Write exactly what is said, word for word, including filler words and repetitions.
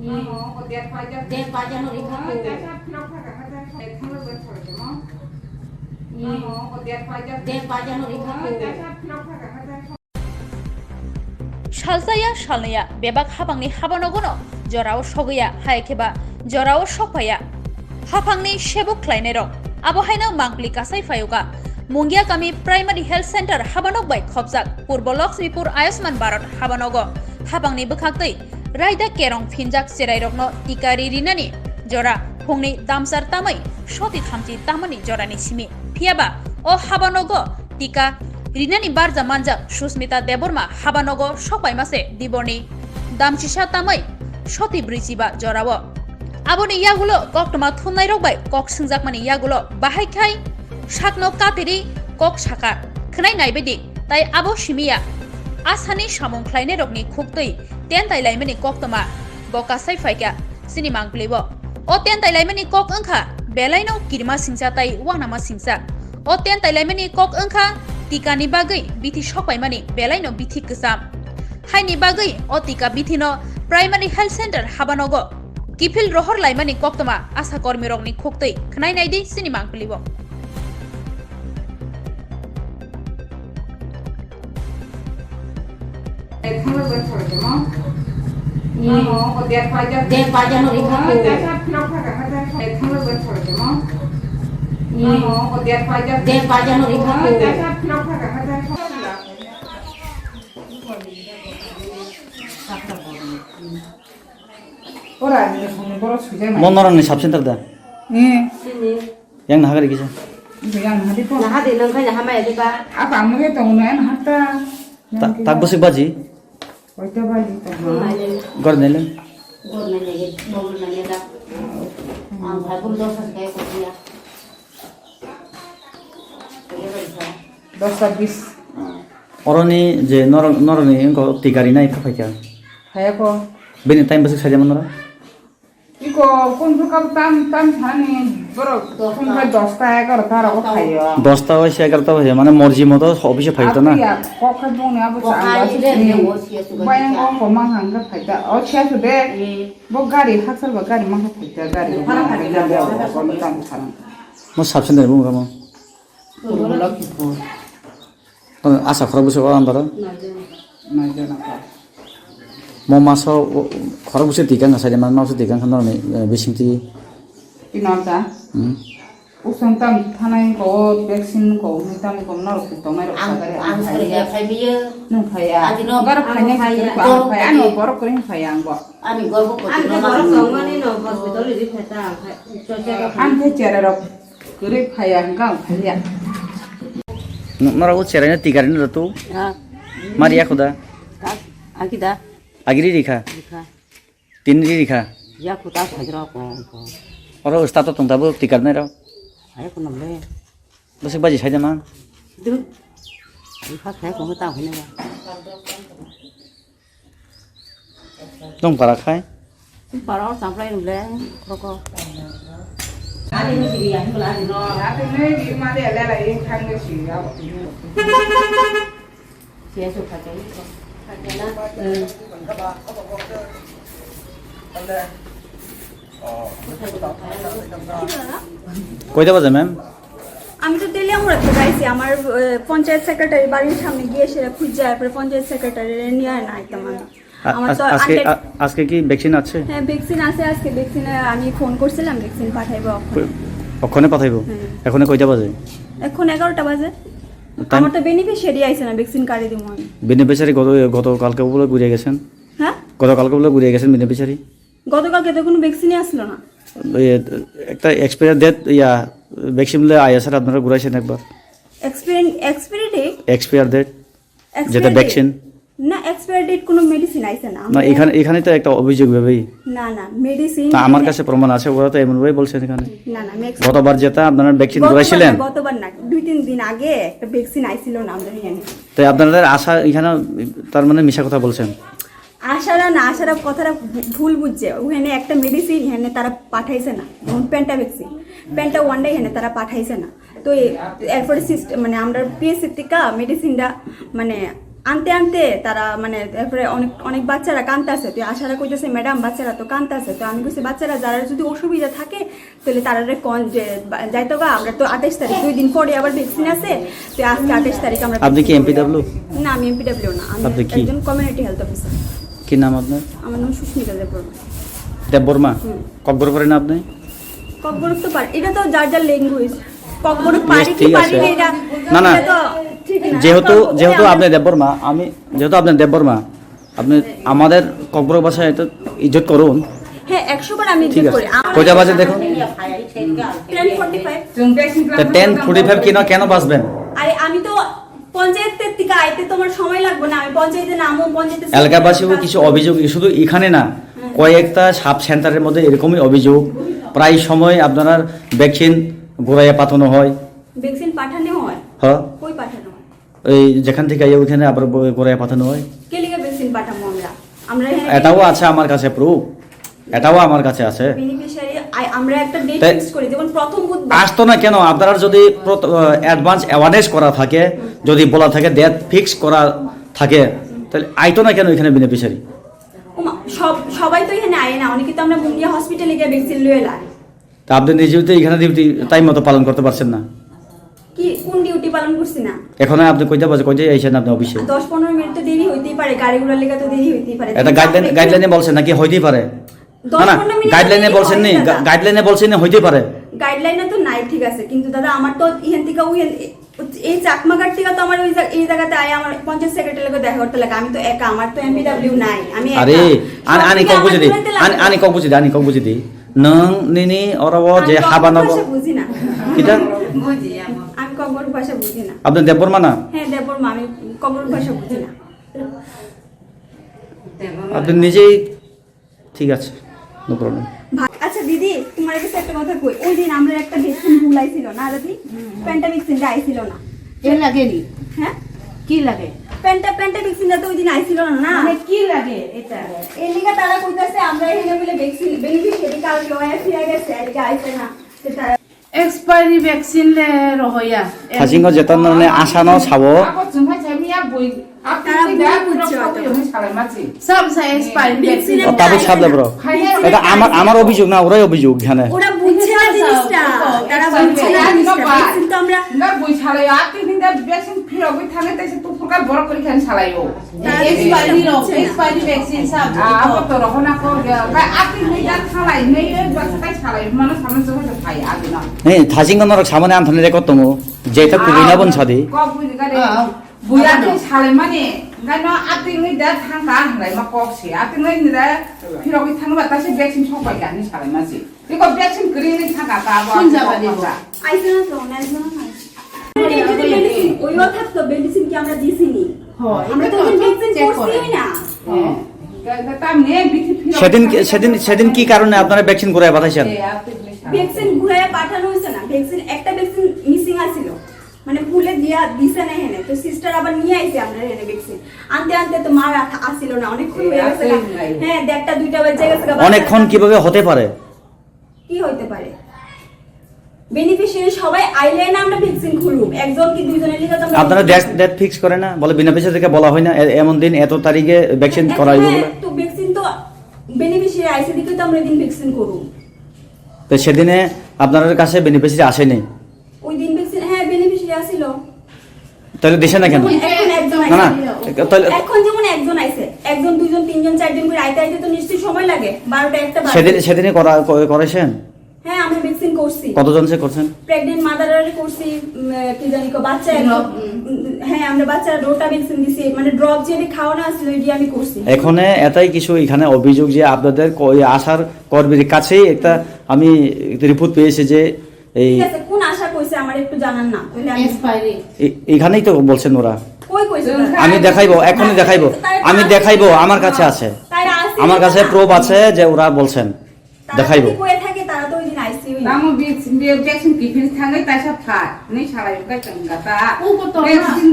Dek baja no rikha ko. Dek baja no rikha ko. Salsaya salnaya bebak habangni habanogono jorao sogwiya, hai kheba jorao sokphaiya. Haphangni sebuk khlainairok, abo haino mangpli kasai phayuka. Mungia kami Primary Health Center habanok bai khopjak Purbo Lakshmipur Ayushman Bharat habanogo haphangni bwkhaktwi raida kerong phinjak cherairokno tika ri rinani jora phungni damsar tamwi soti thamchi tamani jorani simi. Phiyaba o habanogo tika rinani barja manjak Susmita Debbarma habanogo sokpaima se diborni damchisa tamwi soti brwichiba jorao. Aboni yagulo koktwma thumnairok bai kok swngjakmani yagulo bahai khai sakno katiri kok saka khwnai naibaidi, tai abo simiya asani samung khlainairokni khuktwi tentai laimani koktwma bo kasai phaikha. Chini mangpili bo. O tentai laimani kok wngkha belaino kirima singsa tai wanama singsa. O tentai laimani kok wngkha tikani bagwi bithi sokpaimani belaino bithi kwcham. Haini bagwi o tika bithino Primary Health Center habanogo kiphil rohor laimani koktwma asa kormirokni khuktwi khwnai naidi chini mangpili bo. Dek baja no rikha ko. Dek baja no rikha ko. Mo norokni sub center da? Ni. Yang naha gari kisa? Yang naha di po. Naha di nang khai naha maya di ba? Apa amo ke tong na naha ta? Ta-, tak bwswk baji? Koita baji ta? Gor nai le? Gor nai le, gor nai le da. Ang bhai bul dosa se kai ko dia. Dosta bis. Oroni je norok, norokni wngkha tikari nai phaikha. Phaiya ko. Bini time bwswk saijama norok? Iko kun phuru kabo tam, tam thani borok phung khai dosta egarota rogo phaio. Dosta bai se egarota bai mane morji moto office phaio to na? Apiya, kok khai bongni abo chang ba sini. Bayang kong ko mang hang khe phaita. O siya su de. Bo gari haksal ba gari mang khe phaita gari. Mo sub center bung ramo. Asa khorok bwswk o andaro? Mo maso khorok bwswk tikang kha saide, maso tikang kha norokni bisingtwi. Tinonta. Hmm. Usung tam thanai ko vaccine ko hwnwi tam ko norok tongnai rok sagari ang phaiya. Phaibiyo. Nung phaiya. Adi no. Garok ang khainai phaiya. Kiri ko ang phaiya. Ano borok kring phaiya ang bo. Ani gorbo ko. Ang khe borok tongmani no hospital ri pheta ang khai. Ang khe chera rok. Kwrwi phaiya hwnkha ang phaiya. Norok o cheraino tikari no tu? Ha. Mari ya khuda? Aki da? Agiri rikha? Rikha. Tin ri rikha? Ya khuda phai rok ko. Oro start tong tabuk tikar nai rok? Hai ko nang le. Bwswk baji sai de ma? Du. Rikha khai ko ta hwne ba. Tong para khai? Para o samplai rwle, khorok o. Ate ne di mari ala la e khang ne si ya. Siya su kha kai ko. Kha kai na. Koita baje, ma'am? আমি তো তেলিয়ামুড়া থেকে আইছি। আমার, আহ, পঞ্চায়েত সেক্রেটারি বাড়ির সামনে গিয়ে সেটা খুঁজে, এরপরে পঞ্চায়েত সেক্রেটারিরে নিয়ে আনা একদম আমি। আ-, আমার আজ-, তো আজকে, আনতে আ-, আজকে কি ভ্যাকসিন আছে? হ্যাঁ, ভ্যাকসিন আছে। আজকে ভ্যাকসিনে আমি ফোন করছিলাম, ভ্যাকসিন পাঠাইবো এখন। কই-, অক্ষণে পাঠাইবো? হ্যাঁ। এখনে কয়টা বাজে? এখন এগারোটা বাজে। তাই আমার তো বেনিফিশিয়ারি আইছে না, ভ্যাকসিন কারে দিমু আমি? বেনিফিশিয়ারি গত, গতকালকে বলে ঘুরে গেছেন। হ্যাঁ? গতকালকে বলে ঘুরে গেছেন বেনিফিশিয়ারি। গতকালকে তো কোনো ভ্যাকসিনই আসলো না। ওই একটা এক্সপায়ার ডেট, ইয়া, ভ্যাকসিন বলে আইএসআর আপনারা ঘুরাইছেন একবার। Expire, expiry date? Expire date, যেটা এক্সপায়ার ডেট? ভ্যাকসিন। না, এক্সপায়ার ডেট কোনো মেডিসিন আইছে না। না, আমরা এখানে, এখানে তো একটা অভিযোগ ভাবেই। না, না, মেডিসিন না, আমার এখানে কাছে প্রমাণ আছে, ওরা তো এমনভাবেই বলছেন এখানে। না, না, মেক্স- গতবার যেটা আপনারা ভ্যাকসিন গতবার ঘুরাইছিলেন। না, গতবার না, দুই তিন দিন আগে একটা ভ্যাকসিন আইছিল না আমাদের এখানে। তাই আপনাদের আশা এখানে, তার মানে মিছা কথা বলছেন। আশারা না, আশারা কথাটা ভু-, ভুল বুঝছে। ওখানে একটা মেডিসিন এখানে তারা পাঠাইছে না, যেমন পেন্টাভেক্সিন, পেন্টা ওয়ান ডে এখানে তারা পাঠাইছে না। তো এ-, এরপরে সিস্ট-, মানে আমরা পিএসসি থেকে মেডিসিনটা মানে আনতে আনতে তারা, মানে, এরপরে অনেক, অনেক বাচ্চারা কান্তাছে। তো আশারা কইতেছে, "ম্যাডাম, বাচ্চারা তো কান্তাছে।" তো আমি কইছি, "বাচ্চারা যারা যদি অসুবিধা থাকে, তাহলে তারারে কন যে বা-, যাইতো গা, আমরা তো আঠাশ তারিখ, দুই দিন পরে আবার ভ্যাকসিন আছে।" তো আজকে আঠাশ তারিখ আমরা আপনি কি ভ্যাকসিন করবো। এমপিডব্লিউ? না, আমি এমপিডব্লিউ না, আমি আপনি কি? একজন কমিউনিটি হেলথ অফিসার। কি নাম আপনার? আমার নাম সুস্মিতা দেববর্মা। দেববর্মা? হুম। ককবরক পারেন আপনি? ককবরক তো পারি, এটা তো যার যার ল্যাঙ্গুয়েজ। ককবরক বেশ, পারি কি ঠিক পারি আছে। না, এটা, না, না। এটা তো ঠিক না। যেহেতু, ককবরক যেহেতু আমরা আপনি দেববর্মা, আমি, যেহেতু আপনি দেববর্মা, আপনি আমাদের ককবরক ভাষায় এটা ইজ্জত করুন। হ্যাঁ, একশো বার আমি ঠিক ইজ্জত আছে। করি। আমার কয়টা বাজে দেখো? Ten forty five. তো টেন ফর্টি ফাইভ কেন, কেন বাজবেন? আরে, আমি তো পঞ্চায়েত থেকে আইতে তোমার সময় লাগবে না, আমি পঞ্চায়েতে নামো, পঞ্চায়েতে এলাকাবাসীও কিছু অভিযোগ, শুধু এখানে না, হুম। কয়েকটা সাব সেন্টারের মধ্যে এরকমই অভিযোগ, প্রায় সময় আপনার ভ্যাকসিন ঘুরাইয়া পাঠানো হয়। ভ্যাকসিন পাঠানো হয়? হ্যাঁ। কই পাঠানো হয়? এই যেখান থেকে আইয়া ওইখানে আবার ব-, ঘুরাইয়া পাঠানো হয়। কে লিগে ভ্যাকসিন পাঠাবো আমরা? আমরা এখানে এটাও আছে আমার কাছে প্রুফ, এটাও আমার কাছে আছে। বেনিফিশিয়ারি আই-, আমরা একটা ডেট তে ফিক্স করি, যেমন প্রথম বুধবার। আসতো না কেন? আপনারা যদি প্রত-, আহ, অ্যাডভান্স অ্যাওয়ারনেস করা থাকে, যদি বলা থাকে ডেট ফিক্স করা থাকে, তাহলে আইতো না কেন এখানে বেনিফিশিয়ারি? ওমা, সব, সবাই তো এখানে আয় না, অনেকে তো আমরা মুঙ্গিয়া হসপিটালে গিয়ে ভ্যাকসিন লয়ে লাই। তা আপনি নিজেও তো এখানে ডিউটি টাইম মতো পালন করতে পারছেন না। কি, কোন ডিউটি পালন করছি না? এখন আপনি কয়টা বাজে, কয়টায় আইছেন আপনি অফিসে? দশ পনেরো মিনিট তো দেরি হইতেই পারে, গাড়ি ঘোড়ার লেগে তো দেরি হইতেই পারে। এটা কিন্তু গাইডলাইন, আপনি গাইডলাইনে বলছেন নাকি হইতেই পারে? দশ না, না, পনেরো মিনিট গাইডলাইনে দেরি বলছেন হয় নি? দাদা। গা-, গাইডলাইনে বলছেন নি হইতেই পারে? গাইডলাইনে তো নাই, ঠিক আছে, কিন্তু দাদা, আমার তো ইহেন থেকে ওইহেন, এই চাকমাঘাট থেকে তো আমার ওই জা-, এই জায়গাতে আয়, আমার পঞ্চায়েত সেক্রেটারি লোকে দেখা করতে লাগে। আমি তো একা, আমার তো এমপিডব্লিউ নাই, আমি একা। আরে, আন-, সব আনি থেকে কক বুঝে আমার দি, ঘুরাইতে আন-, লাগে। আনি কক বুঝে দি, আনি কক বুঝে দি। Nung nini oro o je habano bo. আমি ককবরক ভাষা বুঝি না। Kita? বুঝি আমরা। আমি ককবরক ভাষা বুঝি না। Abdul Debbarma na? হ্যাঁ, দেববর্মা, আমি ককবরক ভাষা বুঝি না। দেববর্মা। আপনি নিজেই ঠিক আছে, no problem. ভা-, আচ্ছা দিদি, তোমার কাছে একটা কথা কই, ওই দিন আমরা একটা ভ্যাকসিন ভুল আইছিল না, দাদি? হুম। পেন্টামিক্সিনটা আইছিল না। এ লাগে নি? হ্যাঁ? কি লাগে? পেন্টা-, পেন্টামিক্সিনটা তো ওই দিন আইছিল না, না? মানে কি লাগে এটা? এর লিগে তারা কইতাছে আমরা এখানে বলে ভ্যাকসিন বেনিফিশিয়ারি কালকে ওয়া ফিরে গেছে, আজকে আইছে না। তো তারা এক্সপায়ারি ভ্যাকসিন লে রহয়া। Thasingo jeton nani asano sabo. Abo chumai chai miya bui. তারা ভুল বুঝছে হয়তো। Sab sa expired vaccine. O tabuk sable bro. Eta amar, amar obhijog na, orai obhijog এখানে. ওরা বুঝছে না জিনিসটা, তারা বুঝছে না জিনিসটা। ভ্যাকসিন তো আমরা Nga bui salai, ati hinda vaccine phirogwi thangwi taisa tuphurkha borok kwrwi khe salaio. Expiry rok, expiry vaccine sab. Abo to rohona ko, ati hinda thalai, nei ba kai salai, mano samno jogo phai agi no. Nei, thajing norok samani anthani record tongo. Jeta kubui na bon sadi. Kok bui ga de. Buya ati salai mani, ngai no ati ngai da thangka hanglai ma kok si. Ati ngai ni da phirogwi thangba ta se vaccine sok bai kani salai ma si. Iko vaccine kri ni thangka ta ba. Kun jaba ni ba. Aisa na to, na aisa na. Medicine, ওইও থাকতো, মেডিসিন কি আমরা দিছি নি? আমরা তো ওদিন ভ্যাকসিন করছি না। সেদিন কি, সেদিন, সেদিন কি কারণে আপনারা ভ্যাকসিন ঘুরায় পাঠাইছেন? ভ্যাকসিন ঘুরায় পাঠানো হয়েছে না, ভ্যাকসিন, একটা ভ্যাকসিন মিসিং আছিল। মানে ভুলে দিয়া দিছে না এখানে, তো সিস্টার আবার নিয়ে আইছে আমরা এখানে ভ্যাকসিন। আনতে আনতে তো মা রাখা আসিল না, অনেকক্ষণ হয়ে গেছে গা। হ্যাঁ, দেড়টা দুইটা বাজে গেছে গা। অনেকক্ষণ কিভাবে হতে পারে? কি হইতে পারে? বেনিফিশিয়ারি সবাই আইলে না আমরা ভ্যাকসিন খুলুম, একজন কি দুইজনের লিগে তো আমরা আপনারা ডেট, ডেট ফিক্স করে না? বলে বেনিফিশিয়ারিকে বলা হয় না, এ-, এমন দিন এত তারিখে ভ্যাকসিন করা হইব বলে? তো ভ্যাকসিন তো বেনিফিশিয়ারি আইছে দেখে তো আমরা দিন ভ্যাকসিন করুম। তো সেদিনে আপনার কাছে বেনিফিশিয়ারি আসেনি? ওই দিন ভ্যাকসিন, হ্যাঁ, বেনিফিশিয়ারি আসিল। তাহলে দিছে না কেন? এখন একজন না, না, আইছে। তাহলে এখন যেমন একজন আইছে, একজন, দুইজন, তিনজন, চারজন করে আইতে আইতে তো নিশ্চয়ই সময় লাগে, বারোটা, একটা বাজে। সেদিন, সেদিনে করা, ক-, করেছেন? হ্যাঁ, আমরা ভ্যাকসিন করছি। কতজন সে করছেন? প্রেগন্যান্ট মাদাররে করছি, উম, কি জানি কো, বাচ্চা এক-, উম, হ্যাঁ, আমরা বাচ্চার রোটা ভ্যাকসিন দিছি, মানে ড্রপ যেটা খাওয়ানো আছিল, ওইটি আমি করছি। এখানে এটাই কিছু এখানে অভিযোগ যে আপনাদের ক-, ওই আশার কর্মীর কাছেই একটা আমি রিপোর্ট পেয়েছি যে এই ঠিক আছে, কোন আশা কইছে আমার একটু জানান না, তাহলে আমি এক্সপায়ারি। এ-, এখানেই তো বলছেন ওরা। কই কইছে তারা? আমি দেখাইবো, এখনই দেখাইবো। তারা আমি আছে। দেখাইবো, আমার কাছে আছে। তারা আছে। আমার কাছে প্রুফ আছে যে ওরা বলছেন। তারা দেখাইবো। যদি কয়ে থাকে, তারা তো ওই দিন আইসিইউ। তামো বি-, বি-, ভ্যাকসিন কি ফিরে থাকে, তাই সব থাক। নেই সারাই ওকে চঙ্গাতা। ও কত ভ্যাকসিন